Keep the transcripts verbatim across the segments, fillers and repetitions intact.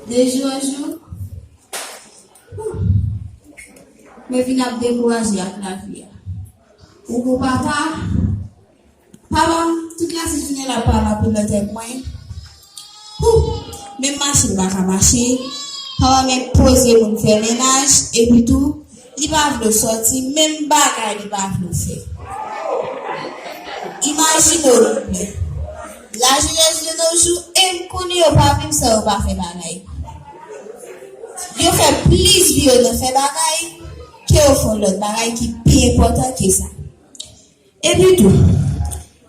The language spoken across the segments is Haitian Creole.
De jou an jou, mwen vin ap dekouraje ak lavi a. Ou bon papa, papa m, tout lajounen l ap pale anpil lòt èk mwen. Hou, menm mache l pa ka mache. Papa m ap poze moun fè mennaj, epi tou, li pa vle w sòti, menm bagay li pa vle w fè. Imajine w, souple. Lajenès de nos jours, e m konnen yo pa viv san yo pa fè bagay. Yo fè plis vi yo nan fè bagay ke yo fè lòt bagay ki pi enpòtan ke sa. Epi tou,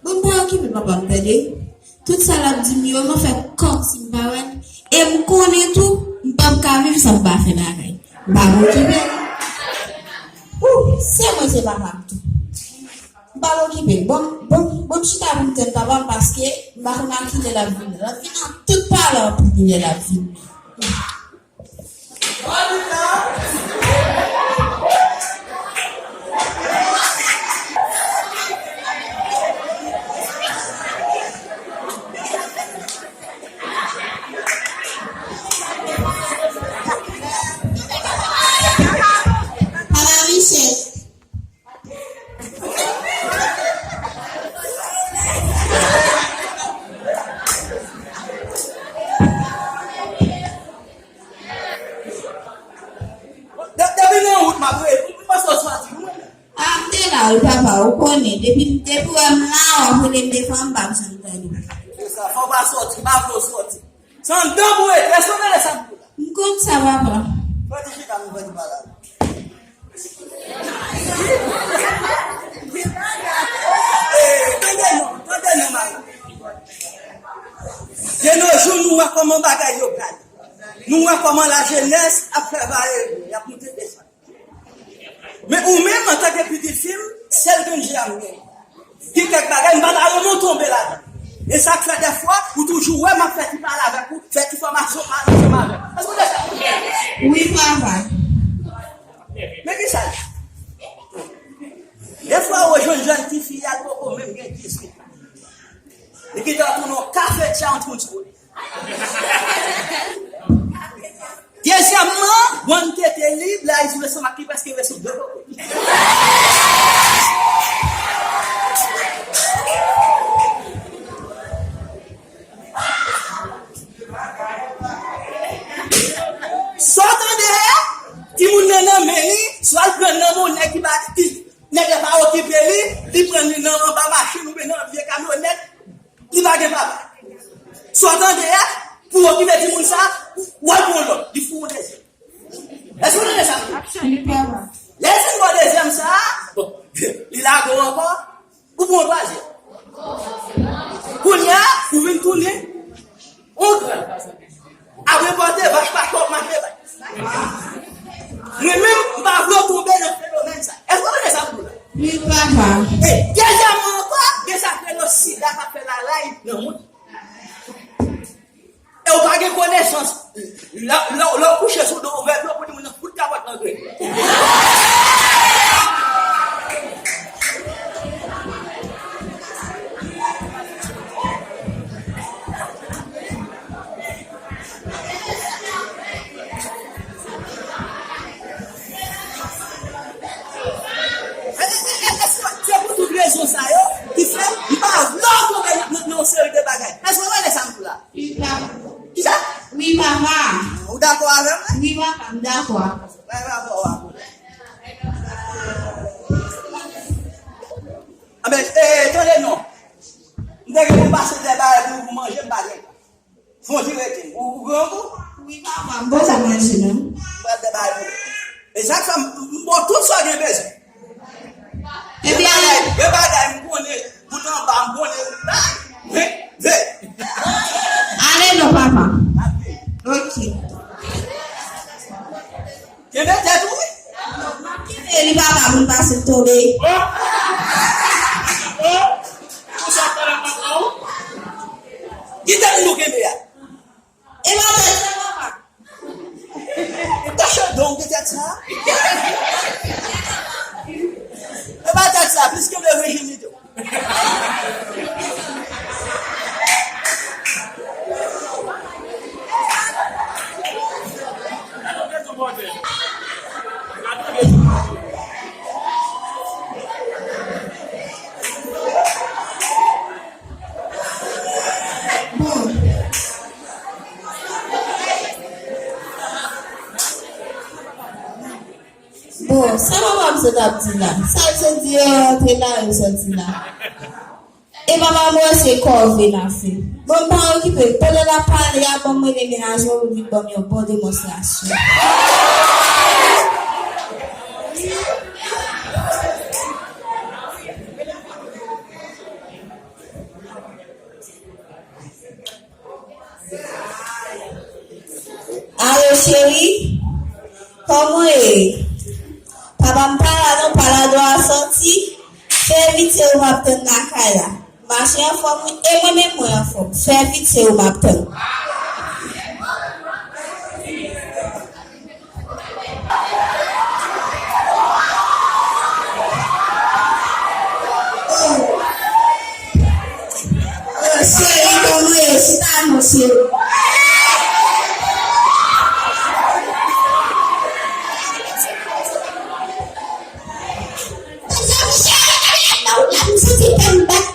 bon, m pa okipe papa m, tande. Tout sa l ap di m yo, m ap fè kòmsi m pa wè l. E m konnen tou, m p ap ka viv san m pa fè bagay. M p ap okipe l. Ou, se mwen, se papa m tou. M p ap okipe l. Bon, bon, bon, m chita pou m tann papa m paske m pa konn a kilè l ap vini. L ap vini ak tout pale anpil kilè l ap vini. Papa Michel. De- Depi nan wout m ap rele, m panse w soti, wi. A, m te la, wi, papa, ou konnen. Depi, depi w wè m la, w ap rele m devan, m p ap janm tande w. Se sa, fò w pa soti, m pa vle w soti. Se anndan pou w rete, èske w tande sa m di w la? M konn sa, papa. Fò di chita, m fò di pale. Eh, tande non, tande non, mari. De nos jours, nou wè kòman bagay yo pral. Nou wè kòman lajenès ap fè vale, y ap moute desann. Men ou menm, antanke pitit fi m, sèl grenn je a m gen. Gen kèk bagay, m pa ta renmen w tonbe ladan. E sa k fè dèfwa, ou toujou wè m ap fè ti pale avèk ou, fè ti fòmasyon ansanm avèk ou. Èske w tande sa? Wi, papa. Men ki sa l ye? Dèfwa, ou jwenn jèn tifi a, li poko menm gen dizuit an. Li gentan tounen yon kafetya antre w sou li. Dezyèmman, bann tete li, blayi sou lestomak ki prèske rete sou de kote. Sa w tande a, timoun nan nan men li, swa l pran nan men yon nèg ki pa, ki, nèg la pa okipe li, li pran li nan anba machin oubyen nan vye kamyonèt, li pa gen papa. Sa w tande a, pou okipe timoun sa, w al pran lòt, li foure yon dezyèm. Èske w tande sa m di? Wi, papa. Lè l fin pran dezyèm sa, bon, li lage w ankò, ou pran twazyèm. Kounye a, ou vin tounen yon gran. Apre pòte vach pa twòp mache bay. Mwen menm, m pa vle w tonbe nan fenomèn sa. Èske w tande sa m di w la? Wi, papa. E, dezyèmman ankò, gen sa k rele sida k ap fè lalay nan moun. E ou pa gen konesans. Lè, lè, lè w kouche sou do, ouvè dlo pou timoun nan fout kapòt nan grenn. E, e, e, e, se pou tout rezon sa yo ki fè m pa vle w tonbe nan, nan, nan yon seri de bagay. Èske w tande sa m di w la? Wi, papa. Kisa? Wi, papa. Ou dakò avè m, wi? Wi, papa, m dakò. Bay rapò w a. Anben, e, tande non. M te gen pou m pase dèyè bagay pou, pou manje, m pa gen. Fon ti rete. Ou, ou grangou? Wi, papa, m poko manje, non. M pral dèyè bagay pou ou. E sa k fè m, m ba w tout sa w gen bezwen. Ebyen, gen bagay, gen bagay m konnen, bout anba m konnen, men, men. Ale non, papa. Ok. Kenbe tèt ou, wi. M ap kenbe li, papa, pou l pa sot tonbe. Konsa pale ak papa w. Ki tèt nou kenbe a? E pa tèt sa, papa. Tache don de tèt sa. E pa tèt sa, plis kenbe vijinite w. Bon, sa manman m sot ap di la? Sa l sot di, yo rantre la, yo sòti la. E papa m wè se kòve l ap fè. Bon, m pa okipe l. Pandan l ap pale a, ban m rele mennaj mwen pou l vin ban m yon bon demonstrasyon. Alo, cheri, kòman w ye? Papa m pa la non, pa la dwa sòti. Fè vit, se ou m ap tann lakay la. Mache anfòm, wi, e mwen menm mwen anfòm. Fè vit, se ou m ap tann. Oh, cheri, kòman w ye? Chita non, cheri. Cheri, gade la, la, m santi tèt m bat.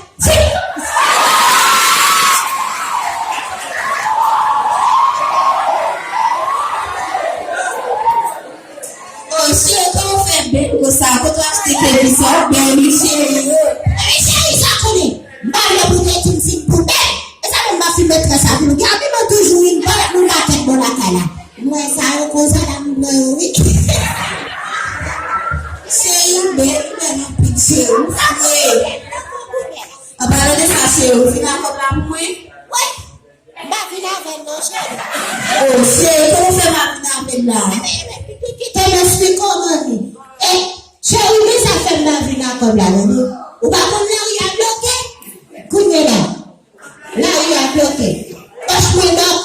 Oh, cheri, kòman w fè bèl konsa? Kote w achte kepi sa? Bèl, wi, cheri. Ebyen, cheri, sa konnen. M pa vle pou w te di m si m pou bèl. E sa menm m ap fin met trè sa pou nou. Gade, mwen toujou vin bò, nou lakèt bò lakay la. Mwen sa yo konsa la, m bò yo, wi. Cheri, ou bèl, ou bèl anpil, cheri. Ou fre. An palan de sa, cheri, ou vin ak kòb la pou mwen? Wi. M pa vin avè l non, cheri. Oh, cheri, kòman w fè pa vin avè l la? Ebyen, ebyen, pi, pi, pi, tèlès li kòmande. E, cheri, men sa fè m pa vin ak kòb la, tande. Ou pa konn lari a bloke? Kounye la, lari a bloke. Pòch mwen dòk.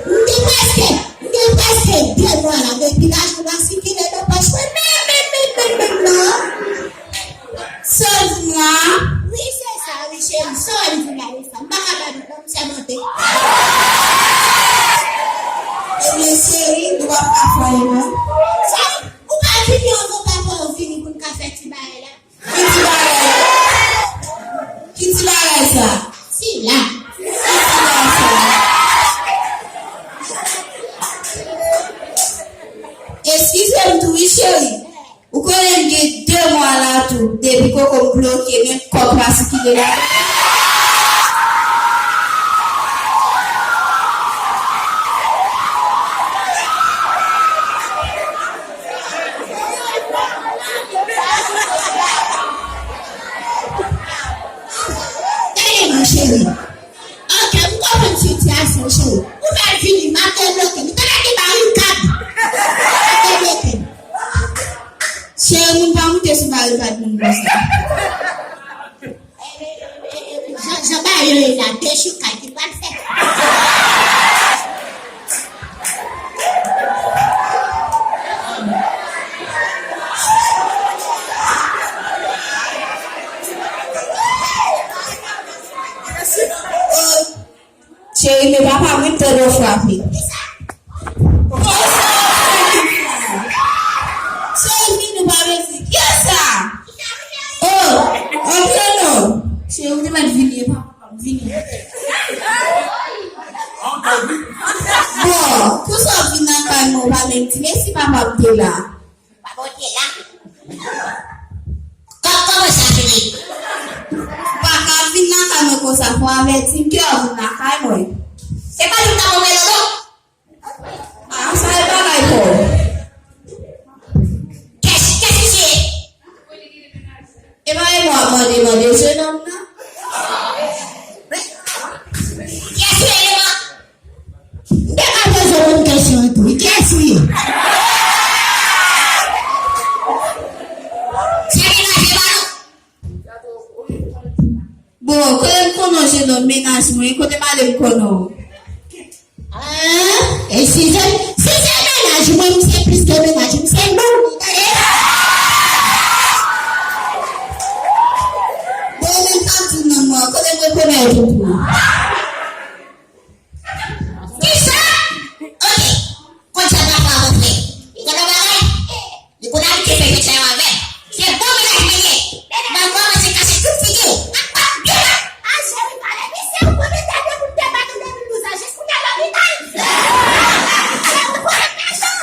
M gen prèske, m gen prèske de mwa la, depi lajan pa sikile nan pòch mwen, menm, menm, menm, menm, menm, non. Sa w di m la? Wi, se sa, wi, cheri. Sa w di m la, wi, sa. M pa ka ba nou, non, m sèmante. Ebyen, cheri, nou p ap ka fè anyen, non. Sa, ou pa vini anvan papa w vini pou n ka fè ti bagay la? Ki ti bagay? Ki ti bagay sa? Sila. Ki ti bagay sa? Eskize m tou wi, cheri. Ou konnen m gen de mwa la tou, depi koko m bloke, menm kòb pa sikile la. Gade non, cheri. Ok, m konprann sitiyasyon, cheri. Ou fè l vini, m ap debloke. Li ta mete barikad. Debloke. Cheri, moun pa moute sou barikad moun konsa. Jan, jan bagay yo ye la, dechoukay ki pral fèt. Oh, cheri, men papa mwen tande w frape. Kisa? Kisa w fè konsa? Cheri, vini, pa vle di. Kisa? Oh, antre non. Cheri, ou te mèt vini, e papa. Vini. Bon, pou sa w vin nan kay mwen, ou pa menm di mèsi papa m te la. Papa w te la. Kòman sa fini? Ou pa ka vin nan kay mwen konsa, fò w avèti m ke w vin nan kay mwen. Se pa li m t ap anvoye lòt non. Ah, sa e bagay kò. Kès, kès ki se? E pa e mwen ap mande, mande jenòm nan? Kès ou ye, man? M te ka poze w menm kesyon an tou. Kès ou ye? Se mennaj li pa non? Bon, kote m konnen w, jenòm, mennaj mwen, kote madanm konnen w? Ah, e si se, si se mennaj mwen, m se plis ke mennaj, m se nou. Bon, men pa di non, mwen, kote mwen konnen w tou? Kisa? Ok. Konn sa papa w fè. Li konn yon bagay? Li konn abitye fè jwèt sa yo avè m. Se bon mennaj mwen ye. M ap kòmanse kache tout figi w. Ak pap byen la. A cheri, pale misye, ou konnen dènye kout de baton de mil douz la, jis kounye a lopital. Cheri, ou konnen kache.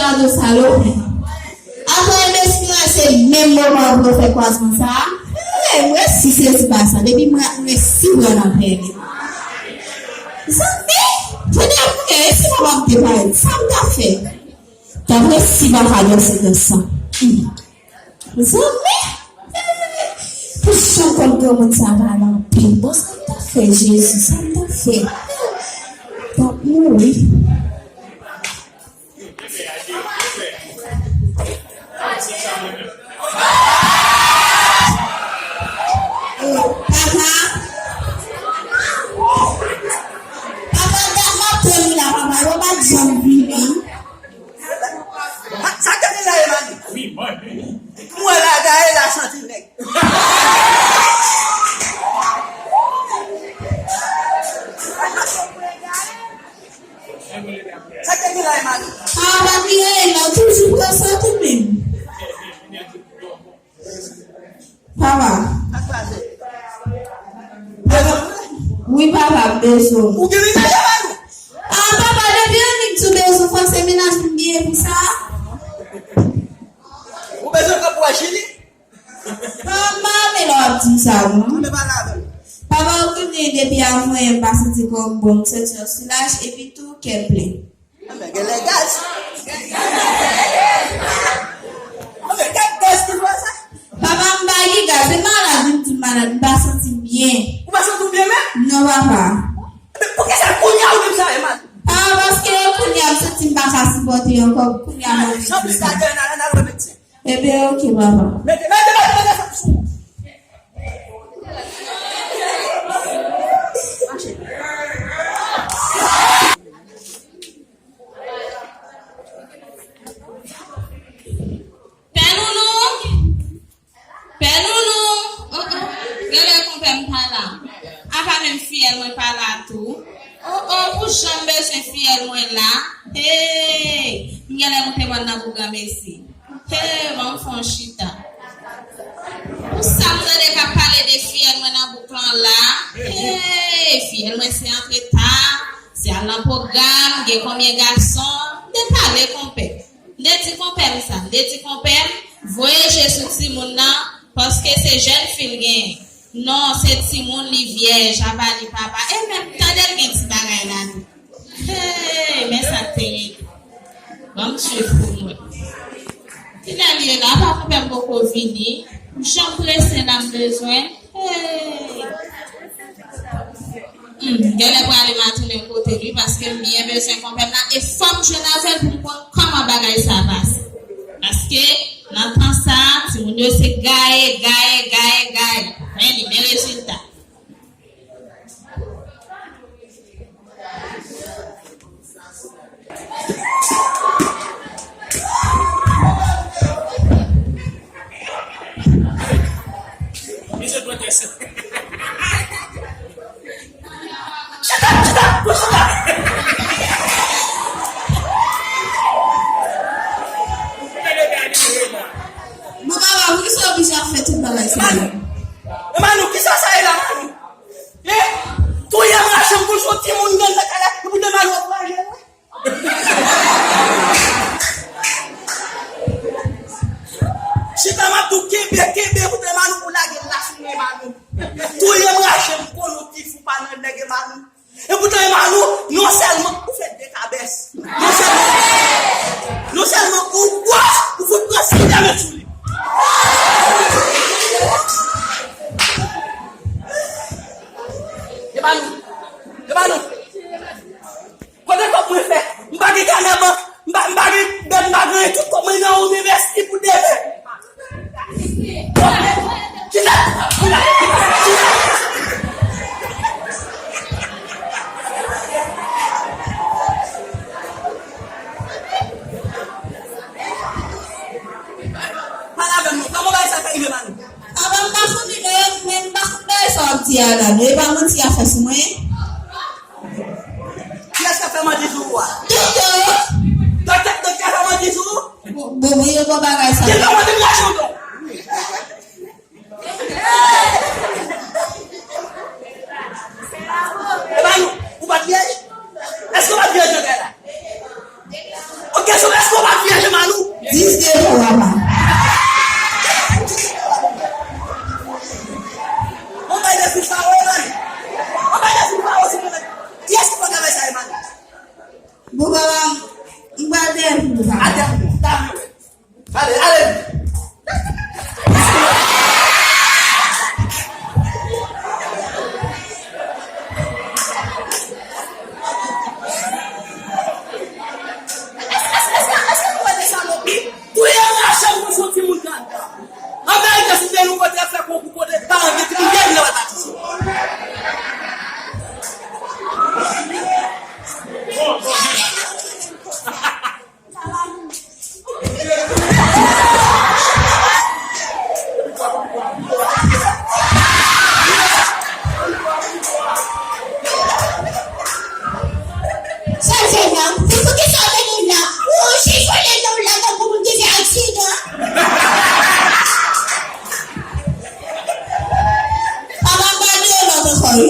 Gade salopri. Apre enbesil la, se menm moman pou yo fè kwazman sa a. Hey, mwen resi sezi pa sa. Depi mwen, mwen resi pran nan pèdi. Zanmi, kounye a mwen gen, e si mwen pa m te parèt, sa m ta fè? Ta resi pa ka danse nan san. Zanmi, pou jan kòm granmoun sa pale anpil. Bon, sa m ta fè, Jezi, sa m ta fè? M t ap mouri. Papa, papa, dat m ap tann ou la, papa, yo pa t janm vini. Sa, sa k te gen la, Emmanuel? Mwen la, gaye la, santi nèg. Sa k te gen la, Emmanuel? Ah, pa gen anyen, non, toujou pran sa tou menm. Papa. Sa k pase? Papa. Wi, papa, m bezwen w. Ou gen mennaj, Emmanuel? Ah, papa, depi annik di w bezwen, fòk se mennaj m genyen pou sa. Ou bezwen kòb pou w wè Chili? Papa, m pa renmen lè w ap di m sa, non. Anben pale avè m. Papa, ou konnen depi avan yè m pa santi kò m bon, m santi yon soulaj epi tou kè m plen. Anben, gen lè gaz. Anben, kèk gaz ki fè sa. Papa, m pa gen gaz, se malad, m di m malad, m pa santi m byen. Ou pa santi w byen menm? Non, papa. Anben, poukisa kounye a ou di m sa, Emmanuel? Papa, paske kounye a m santi m pa ka sipòte ankò, kounye a m anvi di sa. Ebyen, oke, papa. Mete, mete, mete, mete sa sou. Mache. Pè Nounou! Pè Nounou! Oh, oh. Genlè konpè m pa la. Apa menm fiyèl mwen pa la tou. Oh, oh, pou jan m bezwen fiyèl mwen la. Hey! M genlè moute mòn nan pou granmesi. Hey, ban m fè yon chita. Pou sa m tande k ap pale de fiyèl mwen nan bouk lan la. Hey, fiyèl mwen se antre ta, se al nan pwogram, gen konbyen gason. M te pale konpè. M te di konpè m sa. M te di konpè m, voye je sou timoun nan, paske se jèn fi l genyen. Non, se timoun li vyèj, apa li papa. E menm tande l gen ti bagay ladan l. Hey, men sa k te rele. Ban m swiv pou m wè. Kilè l ye la? Apa konpè m poko vini? Jan m prese la m bezwen. Hey. Hmm, genlè prale m a tounen kote l wi, paske m byen bezwen konpè m la, e fò m jwenn avè l pou m konn kòman bagay sa pase. Paske nan tan sa, timoun yo se gaye, gaye, gaye, gaye. Men li, men rezilta. Chita, chita, chita. Bon, papa, poukisa w oblije ap fè tout bagay sa yo? Emmanuel, kisa sa ye la, Emmanuel? Hein? Touye m rache m pou l sou timoun nan nan kay la, epi demen w ap raje l. Chita m ap di w kenbe, kenbe, koute Emmanuel pou lage l la sou mwen, Emmanuel. Touye m rache m konnen w ti fou pa nan nèg, Emmanuel. Epoutan, Emmanuel, non sèlman ou fè de kabès, non sèlman, non sèlman ou gwòs, ou fout pran sèt mèt sou li. Emmanuel, Emmanuel, kote kòb mwen fè? M pa gen kanè bank, m pa, m pa gen bèt, m pa gen anyen, tout kòb mwen nan ou m envesti pou demen. Chita! Chita! Chita! Pale avè m non. Kòman bagay sa fè rive, Manu? Papa, m pa konnen non, men m pa konn bagay sa w ap di a la non. E pa manti y ap fè sou mwen. Kiyès k ap fè manti sou ou a? Doktè yo. Doktè, doktè fè manti sou ou? Bon, bon, bon, yo bon bagay sa. Doktè manti m rache w don. Emmanuel, ou pa t vyèj? Èske w pa t vyèj nan kay la? Ok, so èske w pa t vyèj? Atè pou mwen. Talè, wè. Ale, ale. Èske, èske, èske, èske nou wè de salopi? Touye m rache m pou fon timoun nan. Ameriken, si te yon kote ap fè konkou kote paran gen timoun, gen nan pati. Sa se la. Se poukisa w vini la? Ou chifone nan la tankou moun ki fè aksidan. Papa m pa di yon lòt ankò wi.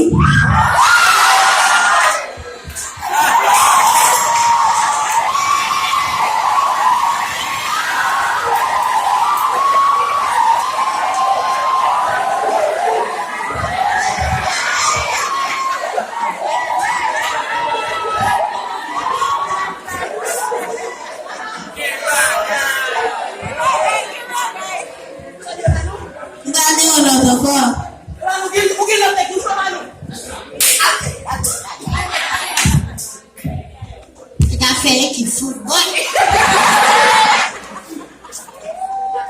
M pa di yon lòt ankò. Ou gen, ou gen lòt nèg ki fè ba nou. Li ka fè ekip foutbòl.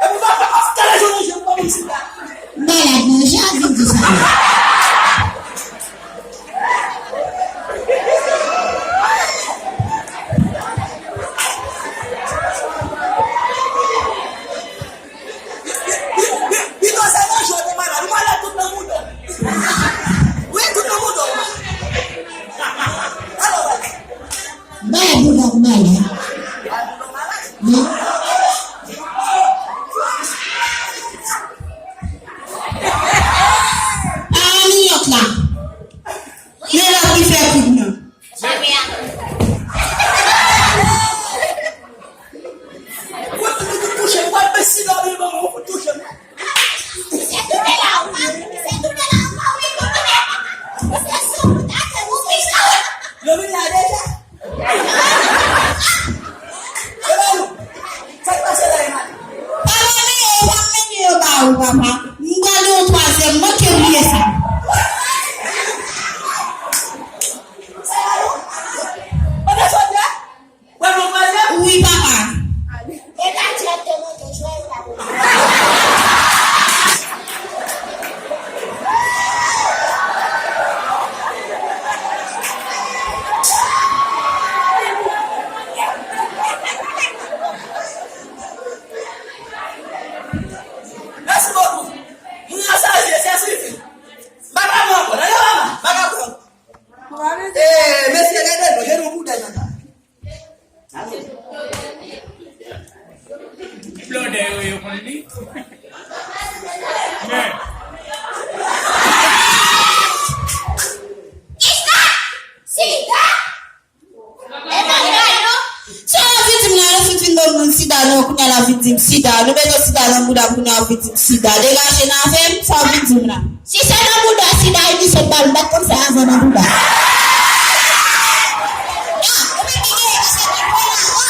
Epi papa, talè jodi a, m pa konn si la. Malad nan jan vin di sa. Pito se nan jò te malad. Ou malad tout nan mouda w. Wi, tout nan mouda w. Alò, wè. Bay bouda w malad. Wi. Pami lòt la. Men lòt ki fè koub nan. Kout touche m, w ap mesi lòt li ban mwen, kout touche m. Yo vin la deja. E ba nou. Sa k pase la, Emma? Papa, men yo pa mennen yo ba ou, papa. M pral yon twazyèm, manke bliye sa. Sa ba nou? Pandan sòt la? Wè mwen pale? Wi, papa. E pa di ap te monte, jwe pa. Mèsi bokou. Moun nan chaje, se sifi. M pa ka pran ankò. Nan yo mama, m pa ka pran ankò. Ee, mesye, gade nou, gen nou bouda nan ta. Blòdè yo, yo konn li. Men. Sida! Sida! E pa li bay non. Sa w ap vin di m la, yo fout vin ban m moun sida non, kounye a l ap vin di m sida. Nou mete sida nan bouda m, kounye a w ap vin di m sida. Degaje nan afè m, sa w ap vin di m la. Si se nan bouda sida, epi se bal, m pa t konn fè avan nan bouda. Ah, ou menm ki genyen ki se nan bouda, oh.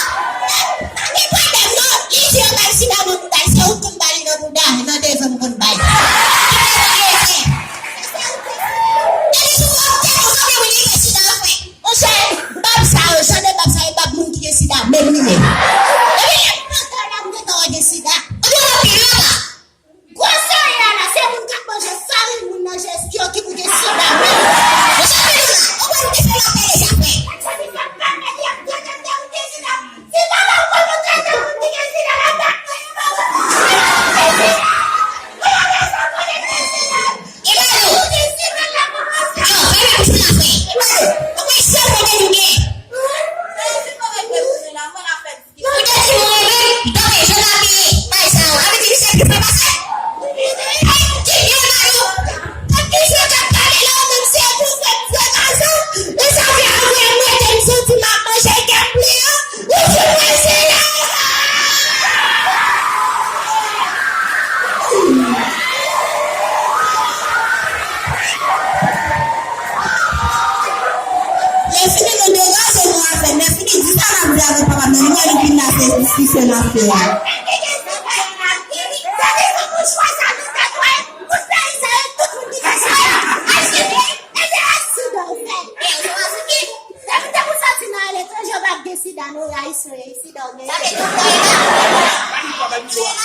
Pa gen pwoblèm non, li di yo bay sida nan bouda, se ou k konn ba li nan bouda, nan devan m konn bay. Epi si w ap tèt ou fòme, wi, li gen sida, frè. Monchè, bab sa yo, jan de bab sa yo, bab moun ki gen sida menm li ye. Epi lè m pran kay la, m gentan wè gen sida. Epi w ap pil la. Gwosè a la, se moun k ap manje farin moun nan Jeskyo ki pou gen sida menm. Monchè, vin la, ou konn Diskisyon n ap fè a. Sida, nou, Ayisyen, sida, w gen. Sa vle di w gen.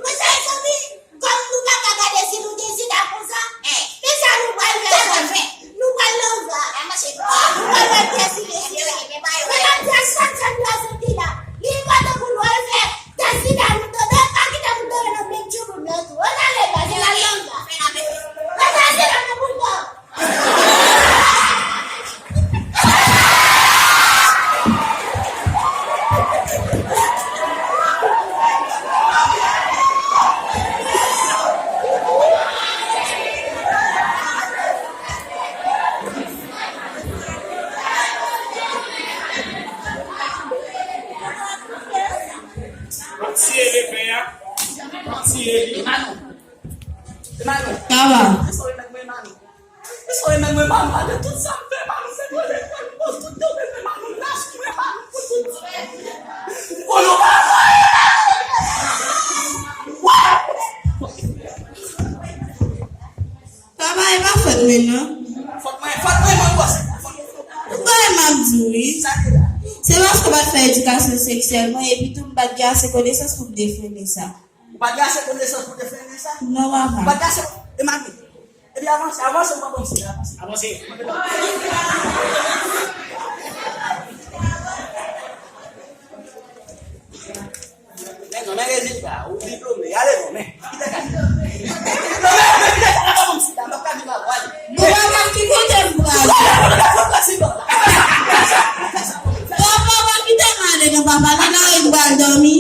Mezanmi, kòm nou pa ka gade si nou gen sida konsa, men sa nou pral fè, nou pral nan va. Nou pral wè pyès si gen sida. Men m ap di a chak sèn la soti la, li enpòtan pou nou al fè tès sida, nou tande, pa kite nou tande nan menm tchouboum nan tou. Ann ale, baz, ann al nan va. Ann al sida nan boul kò. Tiye lepè a. Tiye li. Sa va? Li sore men mwen, mami. Li sore men mwen, mami, malgre tout sa m fè, mami, se kote mwen, m poz tout domen mwen, mami, m lach mwen, mami, pou tout. M konnen w pa anyen. Travay pa fòt mwen, non. Fòt mwen, fòt mwen, mwen, bòs. Ou konnen m ap di w, wi. Sa ki la? Se paske w pa t fè edikasyon seksyèl mwen, epi tou m pa t gen ase konesans pou m defini sa. Ou pa t gen ase konesans pou defini sa? Non, papa. Ou pa t gen ase, e mami. Epi avanse, avanse, ou pa bon, se avanse. Avanse. Men non, men rezilta, ou diplome, ale non, men. Kite kay. Non, men, men, kite kay, pa bon, sida, m ap ka viv avè w, ale. Bon, papa, ki kote m prale? Bon, papa, kite m ale non, papa, nan lari m pral dòmi.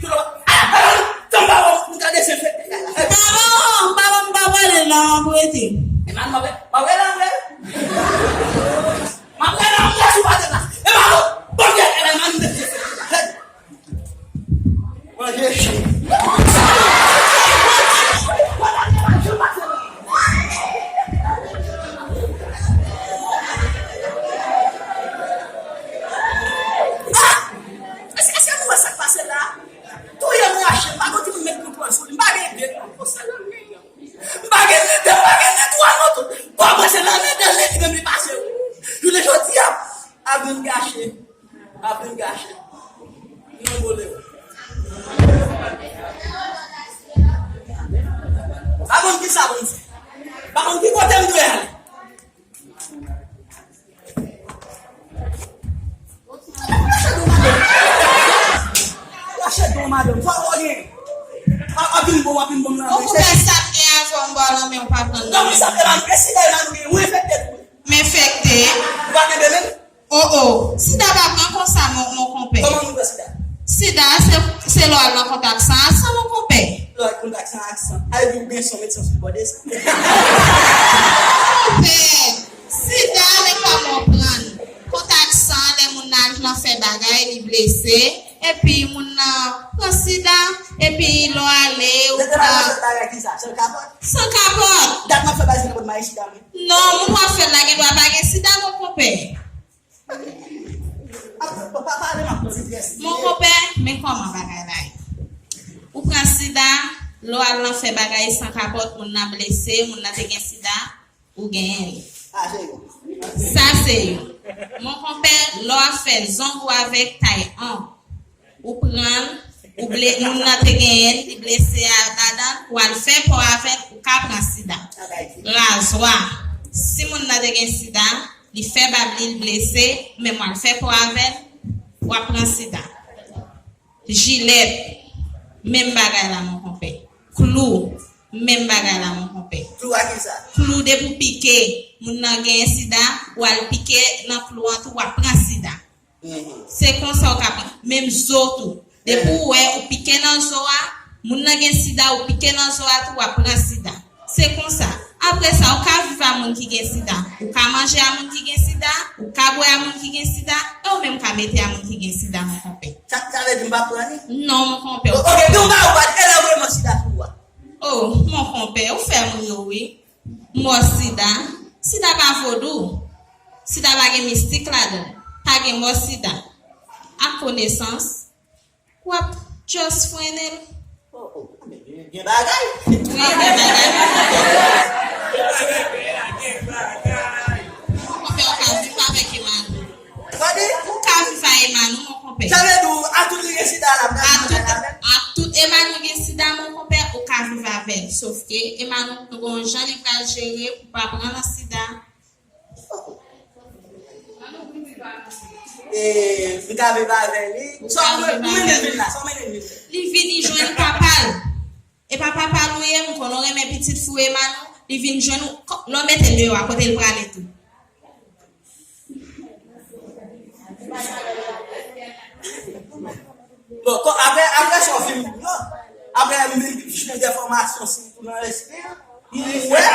Papa, m pa bon, m pa bon, m pa bon, m pa pale non, m ap rete. E man, m ap, m ap rele anglè. M ap rele anglè sou pale la. E man, bon, bon, e man. Manje. Ah! Èske, èske nou wè sa k pase la? Touye m rache, m pa konn si m met kontwòl sou li, m pa gen de non, konsa nan men yo. M pa gen ni de, m pa gen ni twa non, tou. Kòmanse nan men de li, li menm li pase, wi. Jounen jodi a, avni m gache. Avni m gache. Non, vole. Pa konn ki sa pou m fè. Pa konn ki kote m dwe ale. Rache don madanm, fò w gen. A, a vin bon, a vin bon nan. Ou konprann sa m gen avè w, m ba w nan men w pa pran nan men. Non, sa te mal, men si lè nan nou gen, ou enfekte tou. M enfekte. Ou pa kenbe menm? Oh, oh. Sida pa pran konsa, mon, mon konpè. Kòman moun pran sida? Sida, se, se lè w al nan kontak san a san, mon konpè. Lè w al kontak san a san. Ay, ou gen son medsen sou bòde sa. Konpè, sida, men kòman w pran? Kontak san, lè moun nan al nan fè bagay, li blese, epi moun nan pran sida, epi lè w ale, ou pran. Lè te bagay ki sa? San kapòt? San kapòt. Dat m ap fè bagay san kapòt, m al sida, wi. Non, moun w ap fè l la gen dwa pa gen sida, mon konpè. Ap, pa, pa, pale m ap konsidere si. Mon konpè, men kòman bagay la ye. Ou pran sida, lè w al nan fè bagay san kapòt, moun nan blese, moun nan te gen sida, ou genyen li. Sa se youn. Sa se youn. Mon konpè, lè w ap fè zong ou avèk tay an, ou pran l, ou ble-, moun nan te genyen l, li blese a ladan l, ou al fè pa w avè l, ou ka pran sida. Razwa. Si moun nan te gen sida, li fè bab li, l blese, ou menm w al fè pa w avè l, w ap pran sida. Jilèt, menm bagay la, mon konpè. Klou, menm bagay la, mon konpè. Klou a ki sa? Klou depi w pike, moun nan genyen sida, w al pike nan klou an tou, w ap pran sida. Se konsa w ka pran. Menm zo tou. Depi w wè ou pike nan zo a, moun nan gen sida, ou pike nan zo a tou, w ap pran sida. Se konsa. Apre sa, ou ka viv a moun ki gen sida. Ou ka manje a moun ki gen sida, ou ka bwè a moun ki gen sida, e ou menm ka mete a moun ki gen sida, mon konpè. Sa, sa vle di m pa pran li? Non, mon konpè. O-, oke, gen yon bagay ou pa di, e lè ou gen sida tou a? Oh, mon konpè, ou fè m ri, wi. Mò sida. Sida pa vodou. Sida pa gen mistik ladan l. Pa gen mò sida. Ak konesans. W ap just frennen l. Oh, oh, men gen, gen bagay. Wi, gen bagay. Mon konpè, ou ka viv avèk Emmanuel. Ou ka viv a Emmanuel, mon konpè. Sa vle di, a tout li gen sida la, a tout, a tout Emmanuel gen sida, mon konpè, ou ka viv avè l. Sof ke Emmanuel, nou gen yon jan li pral jere pou pa pran nan sida. E, m ka viv avè li. Ou ka viv avè li. Sa w mennen vin la, sa w mennen vin la. Li vini jwenn papa l. E pa papa l ou ye, m konnen w renmen pitit fi w Emmanuel. Li vin jwenn ou, lè w mete l deyò a, kote l prale tou. Bon, kon, apre, apre sa w fin di yo, apre m vin jwenn enfòmasyon sou tou nan lespri an, m wè,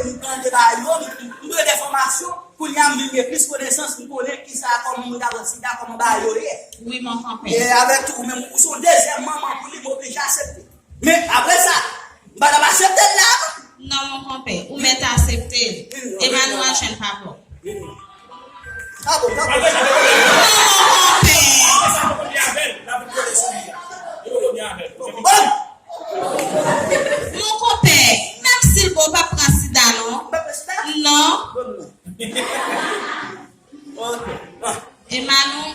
m tande ba yo, m jwenn enfòmasyon, kounye a m vin gen plis konesans, m konnen kisa kòman moun ka pran sida, kòman ba yo ye. Wi, mon konpè. E avèk tou, ou menm, ou se yon dezyèm manman pou li, m oblije aksepte. Men, apre sa, m pa t ap aksepte l la avan. Non, mon konpè, ou mèt aksepte l. Emmanuel jwenn papa w. Ah bon, ah bon. Non, mon konpè. Bon. Mon konpè, menm si l bon, w p ap pran sida, non. Non. Emmanuel,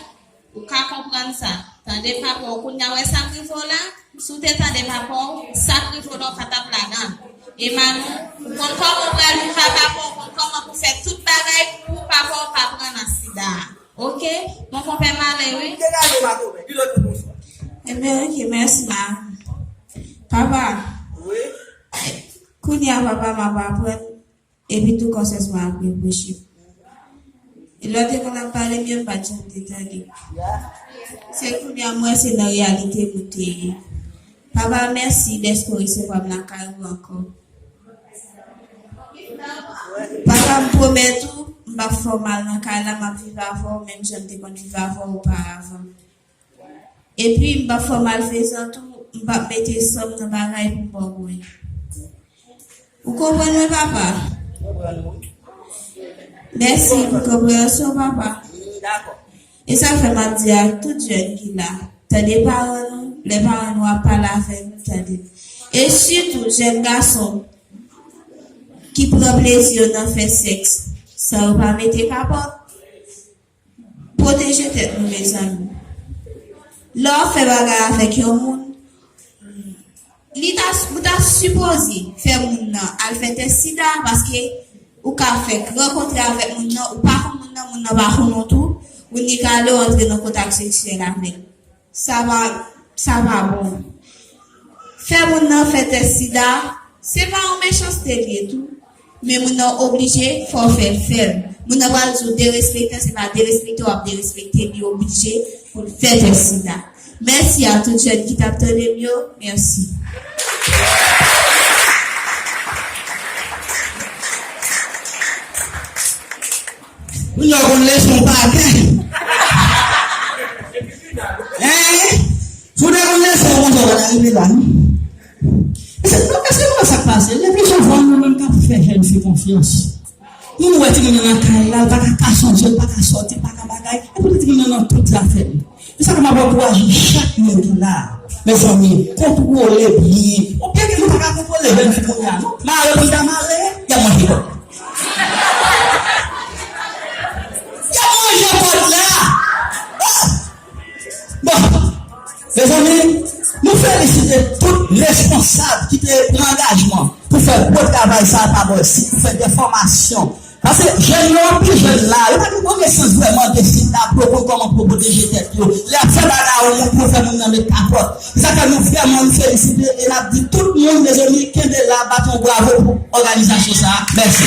ou ka konprann sa. Tande papa w, kounye a, wè sa k rive w la? Si w te tande papa w, sa k rive w la, w pa t ap ladan l. Emmanuel, ou konn kòman w pral viv a papa w, ou konn kòman pou fè tout bagay pou papa w pa pran nan sida a. Oke? Mon konpè m ale, wi. Degaje, ma konpè. Di lòt moun bonswa. Ebyen, oke, mèsi, ma. Papa. Wi? Kounye a, papa, m ap aprann. Epi tou konsyans mwen ap repwoche m. E lè w te konn ap pale m yo, m pa t janm te tande. Se kounye a m wè se nan reyalite moun te ye. Papa, mèsi dèske w resevwa m lakay ou ankò. Papa, m pwomèt ou, m p ap fè w mal nan kay la, m ap viv avè w menm jan m te konn viv avè w oparavan. Epi, m p ap fè w malfezan tou, m p ap mete san m nan bagay pou m ba w bwè. Ou konprann mwen, papa? Mèsi pou konpreyansyon w, papa. E sa k fè m ap di ak tout jèn ki la, tande paran nou, lè paran nou ap pale avè nou, tande. E sitou, jèn gason ki pran plezi yo nan fè sèks san yo pa mete kapòt. Pwoteje tèt nou, mezanmi. Lè w ap fè bagay avèk yon moun, li ta, ou ta sipoze fè moun nan al fè tès sida, paske ou ka fèk rankontre avèk moun nan, ou pa konn moun nan, moun nan pa konn ou tou, ou nik ale w antre nan kontak seksyèl avè l. Sa pa, sa pa bon. Fè moun nan fè tès sida, se pa yon mechanste l ye tou, men moun nan oblije, fò w fè l fè l. Moun nan pral di w derespektan, se pa derespekte w ap derespekte, li oblije pou l fè tès sida. Mèsi a tout jèn ki t ap tande m yo, mèsi. Moun yo konn leson pa kè. Hein? Si w te konn leson konsa, w pa ta rive la, non? Èske, èske nou wè sa k pase? Lepi souvan, nou menm k ap fè jèn fi konfyans. Nou wè timoun nan nan kay la, l pa ka, ka sonje, l pa ka sòti, l pa ka bagay. Epi timoun nan nan tout zafè l. Se sa k m ap ankouraje chak moun ki la. Mezanmi, kontwole byen. Ou byen ke nou pa ka kontwole jèn fi kounye a, non? Mare pou l ta mare, y ap manje kòb. Y ap manje kòb la. Oh! Bon, mezanmi, nou felisite tout responsab ki te pran angajman pou fè gwo travay sa a pa bò isit, pou fè de fòmasyon. Paske jèn yo, anpil jèn la, yo pa gen konesans vrèman de sida, pou yo konn kòman pou yo pwoteje tèt yo. Lè y ap fè bagay a yon moun, pou yo fè moun nan met kapòt. Se sa k fè nou vrèman nou felisite e n ap di tout moun, mezanmi, kenbe la, bat yon bravo pou òganizasyon sa a. Mèsi.